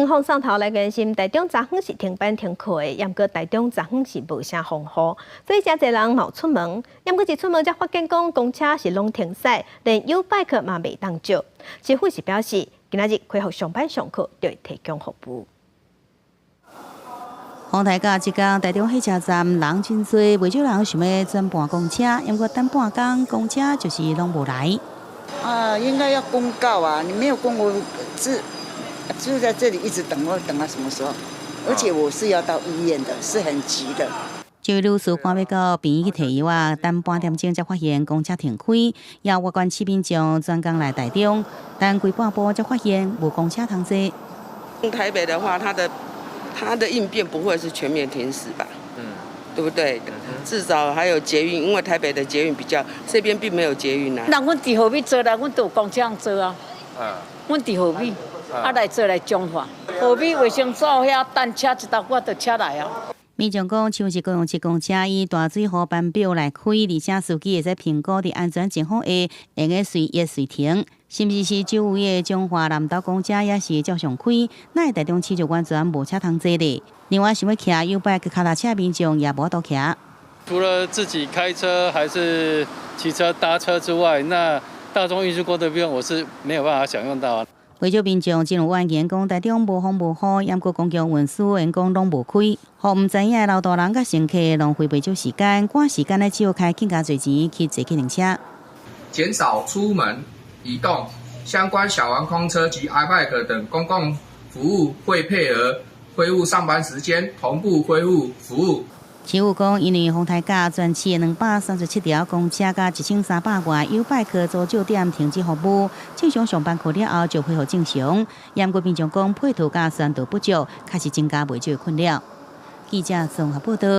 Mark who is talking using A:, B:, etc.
A: 風送頭來關心，台中昨昏是停班停課的，毋過台中昨昏是無啥風雨，所以誠濟人嘛有出門。毋過一出門才發現講公車是攏停駛，連 YouBike 嘛袂當借。市府是表示，今仔日恢復上班上課，就會提供服務。
B: 風台假這工，台中火車站人真濟，袂少人想欲轉盤公車，毋過等半工公車就是攏無來。
C: 啊，應該要公告啊！你沒有公告，就在這裡一直等，我等到什麼時候？而且我是要到醫院的，是很急的。
B: 這位女士趕欲到病院去提藥啊，等半點鐘才發現公車停開，也有外縣市民眾專工來台中，等規半晡才發現無公車通坐。
D: 台北的話，它的應變不會是全面停駛吧？嗯，對不對？至少還有捷運，因為台北的捷運比較，這邊並沒有捷運啊。
E: 人阮佇河尾坐來，阮都有公車坐啊。阮佇河尾，啊來坐來彰化，河尾衛生所遐等車一搭，我就車來啊。
B: 民眾講，像是公用車公車以大水號班表來開，而且司機會使評估佇安全情況下，會用隨約隨停。甚至是周圍的彰化南投公車也是照常開，哪會台中市就完全無車通坐咧？另外，想欲騎 YouBike 腳踏車民眾也無法度騎。
F: 除了自己開車還是騎車搭車之外，那大眾運輸工具部分我是沒有辦法享用到啊。
B: 袂少民眾真有怨言，講台中無風無雨，猶閣公共運輸員工攏無開，予毋知影的老大人佮乘客浪費袂少時間，趕時間咧只好開更加濟錢去坐計程車。
G: 減少出門移動，相關小黃公車及 iBike 等公共服務會配合恢復上班時間，同步恢復服務。
B: 市府講，因為風台假全市的237條公車佮1300外 YouBike 租借點停止服務，正常上班課了後就恢復正常。毋過民眾講配套佮宣導不足，確實增加袂少困擾。記者綜合報道。